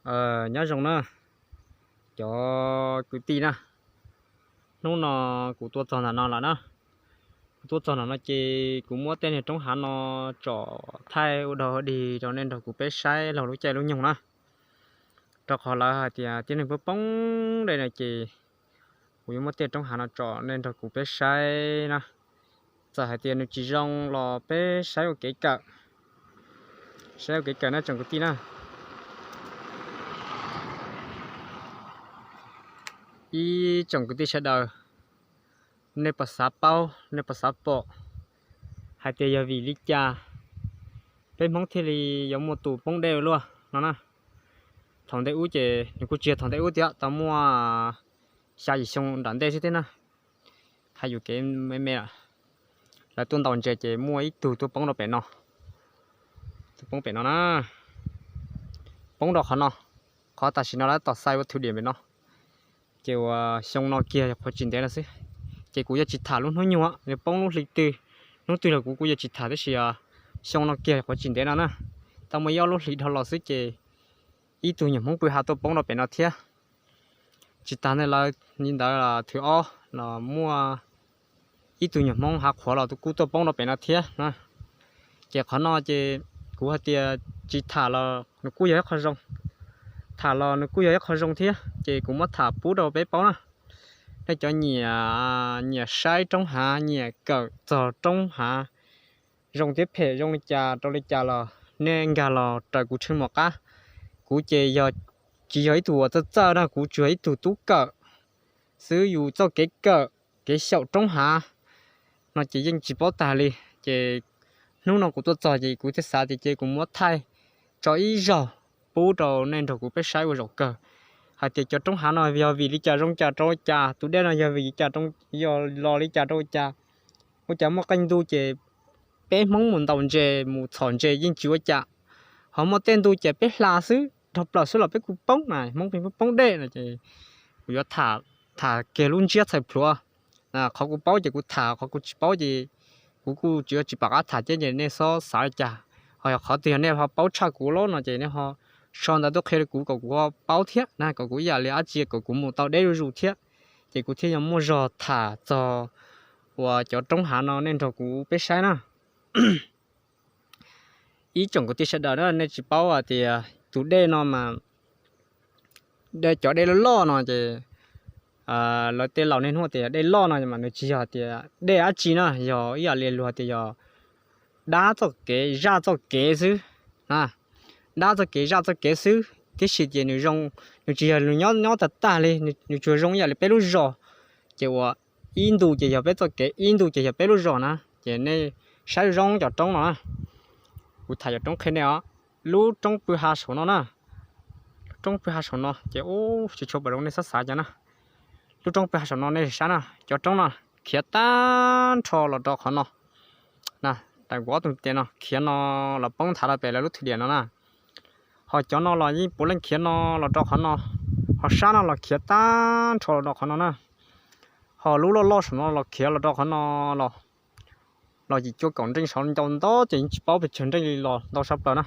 Nyob zoo na, cov kwv tij na, hnub no kuv tuaj txog ntawm no lawm na. Kuv tuaj txog ntawm no ces kuv muab tej niag roob hav no tsom thaij ua dog dig rau nej nrog kuv peb saib laug lub caij lub nyoog na. Rau qhov lawv hais tias tib neeg poob poob dej no ces kuv yuav muab tej roob hav no tsom nej nrog kuv peb saib na. Txawm hais tias nws tsis zoo los peb saib ua kev kawm, saib ua kev kawm na tsoom kwv tij na. Ib tsoom kwv tij sawv daws, nej puas xav paub, nej puas xav pom hais tias yog vim li cas peb Hmoob thiaj li yuav muaj tus poob dej luaj no na? Thaum ntej ub ces nws kuj tsis yog thaum ntej ub thiab, tau muaj xya yim xyoo nram ntej xwb thiab na. Hais yuam kev me me lawm, lawv tuaj ntaus ntses ces muaj ib tug tuaj poob rau pem no, tuaj poob pem no na, poob rau qhov no, qhov tam sim no lawv tos xai ua thwm diam pem no. Ces uas xyoo no kiag yog qhuav tsis ntev no xwb, ces kuv yuav tsis tham lub hnub nyoog nws poob lub hli twg, hnub twg los kuv kuj yuav tsis tham tab sis xyoo no kiag yog qhuav tsis ntev no na, tau muaj ib ob lub hlis dhau los xwb ces ib tug nyuam Hmoob pw ha tuaj poob rau pem no thiab. Tsis tas ntawd lawv li ntawd thwm ob los muaj ib tug nyuam Hmoob hav qhuav los kuj tuaj poob rau pem no thiab na. Ces qhov no ces kuv hais tias tsis tham los nws kuj yog ib qho zoo, tham los nws kuj yog ib qho zoo thiab, ces kuv muab tham pub rau peb paub na. Nej cov nyiam, nyiam saib roob hav, nyiam kawm txog roob hav zoo thiab phem zoo li cas rau li cas los nej nkag los raws kuv tsheej muam qab. Kuv ces yog, tsis yog ib tug uas txawj txawj na, kuv tsuas yog ib tug tub kawm xwb, yus txoj kev kawm, kev xyaum roob hav no ces yeej tsis paub tag li. Ces hnub no kuv tuaj txog ces kuv thiaj xav tias ces kuv muab thaij tso ib zaug pub rau nej nrog kuv peb saib ua zaum kawg hais tias cov roob hav no yog vim li cas zoo cas rau cas, tus dej no yog vim li cas, yog los li cas rau cas. Ua cas muaj qee ntu ces peb Hmoob mus ntaus ntses mus txhom ntses yeej tsis ua cas, ho muaj tej ntu ces peb hla xwb, dhau plaws xwb los peb kuj poob na, Hmoob pheej poob dej no ces kuv yuav tham kiag lub ntsiab txhais plhuav. Qhov kuv paub ces kuv tham, qhov kuv tsis paub ces kuv kuj tsis yuav tsis pom qab tham thiab ces nej txhob xav li cas. Ho yog qhov twg yog nej ho paub tshaj kuv lawm no ces nej ho sau ntawv tuaj qhia rau kuv kom kuv ho paub thiab na, kom kuv ib yam li dab tsi kom kuv mus tau deb zuj zus thiab, ces kuv thiaj yuav muaj zog tham txog uas cov roob hav no nej nrog kuv peb saib na. Ib tsoom kwv tij sawv daws na, nej tsis paub hais tias tus dej no mas, cov dej loj loj no ces lawv tej laus niaj hnub tias dej loj no mas nws tsis yog tias dej dab tsi na, yog ib yam li luag tias yog dab txoj kev zaj txoj kev xwb, dab txoj kev zaj txoj kev xwb, tiam sis ces nws zoo, nws tsis yog nws nyob nyob tag tag li, nws tsuas zoo ib yam li peb lub zos. Ces uas ib ntu ces yog peb txoj kev, ib ntu ces yog peb lub zos na. Ces nej saib zoo cov roob no na, kuv tham cov roob qhia nej os. Lub roob pw ha saum no na, lub roob pw ha saum no ces ub tsis tshua pom zoo nej txhob xav cas na. Lub roob pw ha saum no nej saib na, cov roob no khiav tag nrho los rau qhov no na, tas kuv ob tug tes no khiav no los poob nthav rau pem lawv lub thwm diam no na. Ho cov no los yeej puav leej khiav no los rau qhov no, ho sab no los khiav tag nrho los rau qhov no na. Ho lub loj loj saum no los khiav los rau qhov no los, los yim cuaj kaum nreej saud ncau ntau ces yeej tsis paub pes tsawg nreej li los ntau sab plaws na.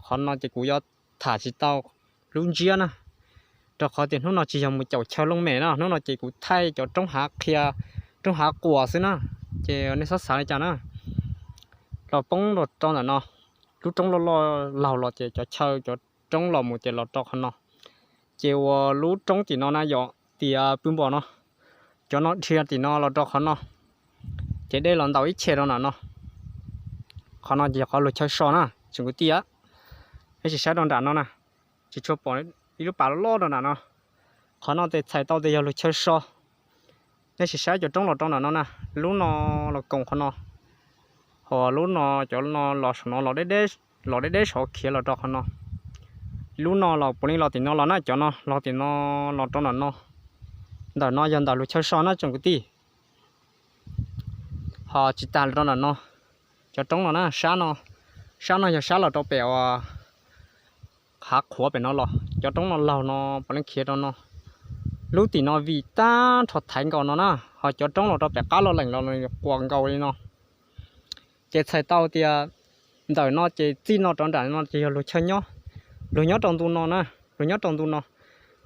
Qhov no ces kuv yuav tham tsis tau lub ntsiab na, rau qhov tias hnub no tsis yog mus caum chaw looj mem na, hnub no ces kuv thaij cov roob hav qhia, roob hav quas xwb na, ces nej txhob xav li cas na. Los poob los rau ntawm no, lub roob loj loj laug los ces cov chaw cov roob los mus ces los rau qhov no. Ces uas lub roob tim no na yog tias pw npom no, cov no dhia tim no los rau qhov no, ces dej los ntaus ib che rau ntawm no. Qhov no ces yog qhov luag chaw so na tsoom kwv tij, nej sim saib rau nram no na, tsis tshua pom ib lub pas loj loj rau nram no. Qhov no ces txhais tau tias yog luag chaw so. Nej sim saib cov roob los rau nram no na, lub no los koom qhov no, ho lub no, cov no los saum no, los deb deb saud khiav los rau qhov no. Lub no los puav leej los tim no los na, cov no los tim no los rau nram no. Ntawm no yog ntawm luag chaw so na tsoom kwv tij. Ho tsis tas los rau ntawm no, cov roob no na, sab no, sab no yog sab los rau pem uas hav qhuav pem no los, cov roob no laug no puav leej khiav rau no. Lub tim no vim tag nrho thaiv nkaus no na, ho cov roob los rau pem qab los leem los quas nkaus li no. Ces txhais tau tias ntawm no ces txij no rau nram no ces yog luag chaw nyob. Luag nyob rau ntu no na, luag nyob rau ntu no,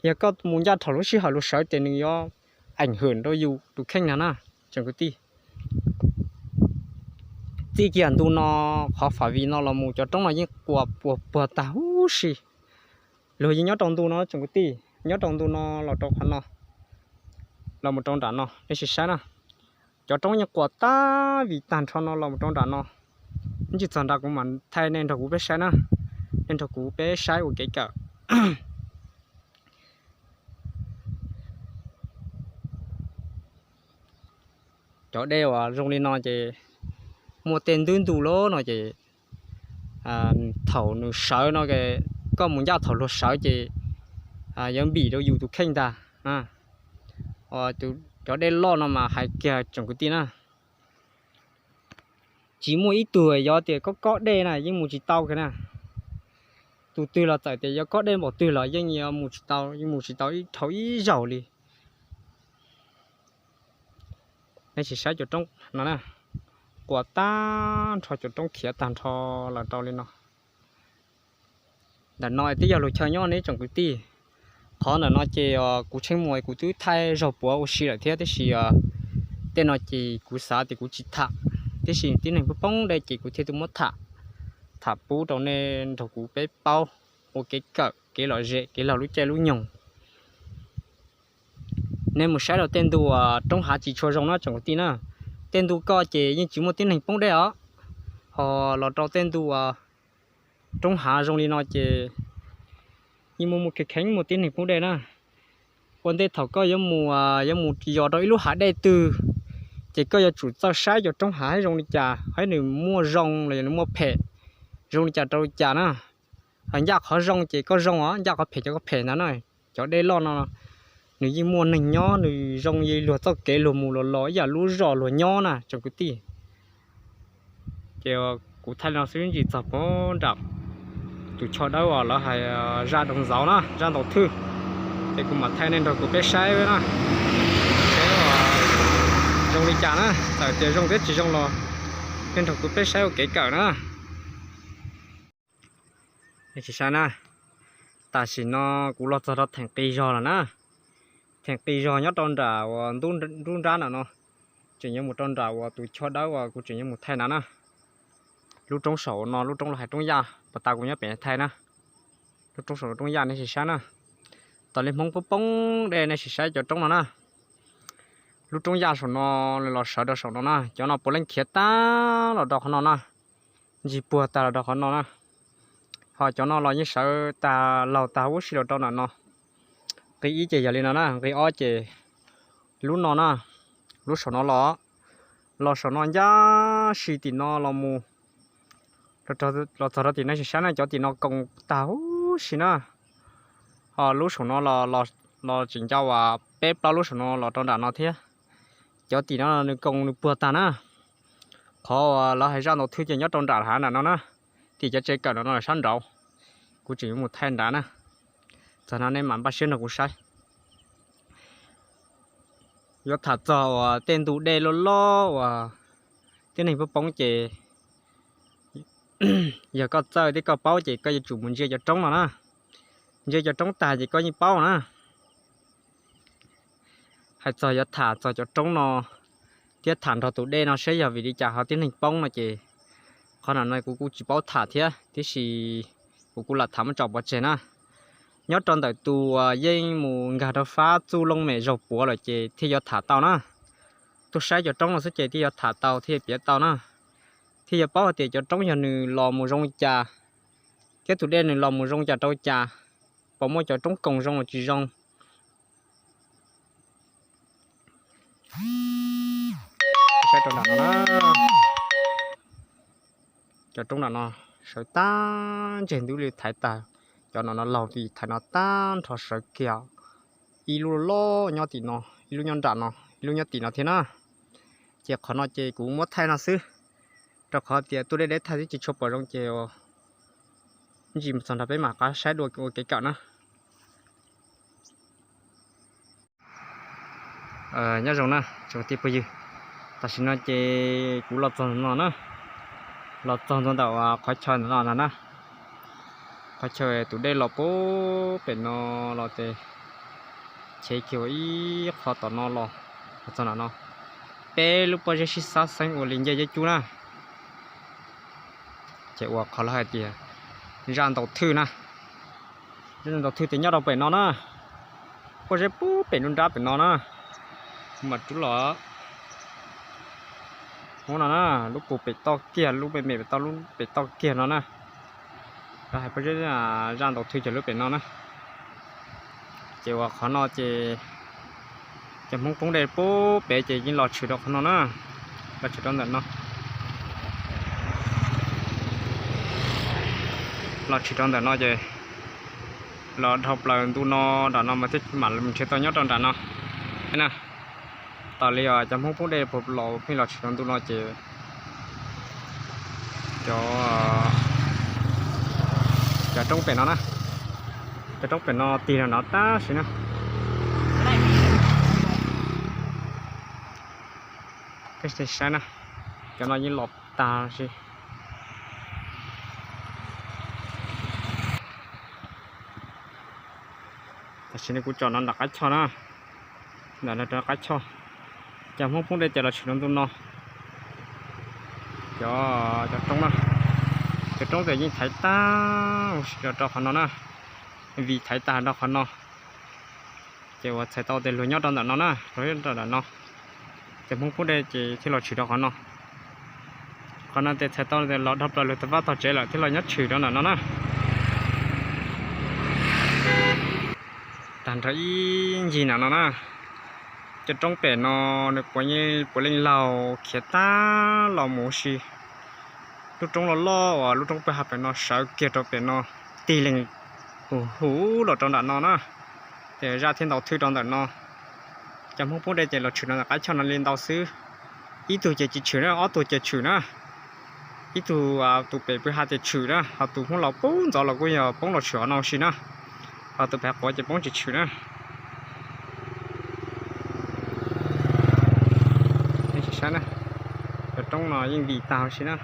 yog koj mus ncaj dhau lub sij hawm luag sawv ces nws yuav eem hwm rau yus tus kheej na na, tsoom kwv tij. Txij kiag ntu no, qhov fam viv no los mus cov roob no yeej quas puas puag tag huv si. Luag yeej nyob rau ntu no tsoom kwv tij, nyob rau ntu no los rau qhov no, los mus rau nram no nej sim saib na. Cov roob yeej quas tag vim tag nrho no los mus rau nram no. Ib ntsis txog nram kuv mam thaij nej nrog kuv peb saib na, nej nrog kuv peb saib ua kev kawm. Cov dej uas zoo li no ces muaj tej ntub ntu lawm no ces thaum nws sawv no, koj mus ncaj thaum luag sawv ces yuav npim rau yus tus kheej ntag. Cov dej loj no mas hais kiag tsoom kwv tij na, tsis muaj ib tug yog tias kob kob dej na yeej mus tsis tau kiag na. Tus twg los txawm tias yog kob dej npaum twg los yeej mus tsis tau, yeej mus tsis tau ib dhau ib zaug li. Nej sim saib cov roob no na, quas tag nrho, cov roob khiav tag nrho los rau li no. Ntawm no twb yog luag chaw nyob ne tsoom kwv tij. Qhov ntawm no ces kuv Tsheej Muas kuv twb thaij zaug puav ua si lawm thiab, tiam sis tej no ces kuv xav tias kuv tsis tham, tiam sis tib neeg poob poob dej ces kuv thiaj tuaj muab tham, tham pub rau nej nrog kuv peb paub ua kev kawm kev lom zem kev laug lub caij lub nyoog. Nej mus saib rau tej ntu uas roob hav tsis tshua zoo na tsoom kwv tij na. Tej ntu koj ces yeej tsis muaj tib neeg poob dej os, ho los rau tej ntu uas roob hav zoo li no ces yeej muaj muaj kheev kheev muaj tib neeg poob dej na. Ua ntej thaum koj yuav mus, yuav mus yos rau ib lub hav dej twg, ces koj yuav tsum txawj saib cov roob hav zoo li cas, hais nws muaj zoo los yog nws muaj phem, zoo li cas rau li cas na. Ncaj qhov zoo ces koj zoo os, ncaj qhov phem ces koj phem ntag na. Cov dej loj no nws yeej muaj neeg nyob, nws zoo li luag txoj kev luag mus los los ib yam lub zos luag nyob na tsoom kwv tij. Ces kuv thaij li no xwb, ntsis txog puag nram tus choj dawb uas lawv hais zaj doo ntxauv na, zaj ntaus thwj, ces kuv mam thaij nej nrog kuv peb saib na, saib zoo li cas na, txawm tias zoo thiab tsis zoo los nej nrog kuv peb saib ua kev kawm na. Nej sim saib na, tam sim no kuv los txog rau theem qis zog lawm na. Theem qis zog nyob rau nram uas nruab nrab nram no, tseem yuav mus rau nram uas tus choj dawb uas kuv tseem yuav mus thaij na na. Lub roob saum no, lub roob lawv hais roob yaj, puag ta kuv nyob pem thaij na. Lub roob saum no roob yaj, nej sim saib na. Tos li Hmoob poob poob dej, nej sim saib cov roob no na. Lub roob yaj saum no los sawv rau saum no na, cov no puav leej khiav tag los rau qhov no na, ntsis puag tag los rau qhov no na. Ho cov no los yeej sawv tag laug tag huv si los rau nram no. Nqi ib ces yog li no na, nqi ob ces lub no na, lub saum no los, los saum no ncaj si tim no los mus, los txog rau tim no, sim saib na, cov tim no koos tag huv si na. Ho lub saum no los, los tseem ncau uas peb plaub lub saum no los rau nram no thiab. Cov tim no nws koos nws puag tag na. Qhov uas lawv hais zaj ntaus thwj ces nyob rau nram hav nram no na, tim cov tsev kawm no no sab nraud. Kuv tseem yuav mus thaij nrad na, txog no nej mam npaj siab nrog kuv saib. Yuav tham txog uas tej ntu dej loj loj uas tib neeg poob poob ces yog koj txawj thiab koj paub ces koj yuav tsum mus ntsia cov roob no na. Ntsia cov roob tag ces koj yeej paub na. Hais txog yuav tham txog cov roob no thiab tham nrog tus dej no saib yog vim li cas ho tib neeg poob no ces qhov no no kuv kuj tsis paub tham thiab, tiam sis kuv kuj lam tham muab tso pov tseg na. Nyob rau ntawm tus uas yeej mus nkag rau fab txuj looj mem zaug puav lawm ces thiaj yuav tham tau na. Tuaj saib cov roob no xwb ces thiaj yuav tham tau thiaj piav tau na. Thiaj yuav paub hais tias cov roob yog nws los mus zoo li cas, thiab tus dej nws los mus zoo li cas rau li cas, puas muaj cov roob koos zoo los tsis zoo. Saib rau nram no na. Cov roob nram no sawv tag ntseg ntub li thaiv tag. Cov no no laug vim thaiv no tag nrho sawv kiag. Ib lub loj nyob tim no, ib lub nyob nram no, ib lub nyob tim no thiab na. Ces qhov no ces kuv muab thaij no xwb, rau qhov tias tuaj deb deb thaij twb tsis tshua pom zoo ces ntsis mus txog nrog peb mam qab saib dua ua kev kawm na. Nyob zoo na tsoom kwv tij phooj ywg, tam sim no ces kuv los txog no na, los txog ntua ntawm qhov chaw ntawm no na. Qhov chaw tus dej los puag pem no los ces chev kiag ua ib qho tom no los txog nram no. Peb lub pob zeb sib xab xeeb ua li ncej zeb cub na. Ces ua qhov lawv hais tias zaj ntaus thwj na. Zaj ntaus thwj ces nyob rau pem no na. Pob zeb puag pem nruab nrab pem no na. Kuv mam rub los. Ub no na, lub puag pem toj kiag, lub me me pem toj, lub pem toj kiag no na. Lawv hais pob zeb zaj ntaus thwj ces lub pem no na. Ces uas qhov no ces cov Hmoob poob dej puag pem ces yeej los tshwm rau qhov no na. Los tshwm rau ntawm no. Los tshwm rau ntawm no ces los dhau plaws ntu no nram no mas thiaj mam nrhiav tau nyob rau nram no na. Tas li os, cov Hmoob poob dej puag los pheej los tshwm rau ntu no ces cov, cov roob pem no na, cov roob pem no tig rau no tab sis na. Peb saib na, cov no yeej los tag si. Tam sim no kuv tsom no nram qab choj na, ntawm no rau qab choj. Cov Hmoob poob dej ces los tshwm rau ntu no. Cov, cov roob na, cov roob ces yeej thaiv tag huv si rau qhov no na, vim thaiv tag rau qhov no. Ces uas txhais tau tias luag nyob rau ntawm no na, luag nyob rau ntawm no, ces Hmoob poob dej ces thiaj los tshwm rau qhov no. Qhov no ces txhais tau tias los dhau plaws luag tau vaj tog tsev lawm thiaj los nyob tshwm rau ntawm no na. Tag nrho ib ncig nram no na, cov roob pem no nws puav leej laug khiav tag los mus si. Lub roob loj loj uas lub roob pw ha pem no sawv kiag rau pem no, tig leeg huv huv los rau nram no na. Ces zaj thiaj ntaus thwj rau ntawm no. Cov Hmoob poob dej ces los tshwm rau ntawm qab choj no li ntau xwb. Ib tug ces tsis tshwm na, ob tug ces tshwm na. Ib tug, tus pem pw ha ces tshwm na, ho tus Hmoob laus puag ntxov los kuj yog poob los tshwm qhov no si na. Ho tus pem quav ces poob tsis tshwm na. Saib na, cov roob no yeej vim tag huv si na.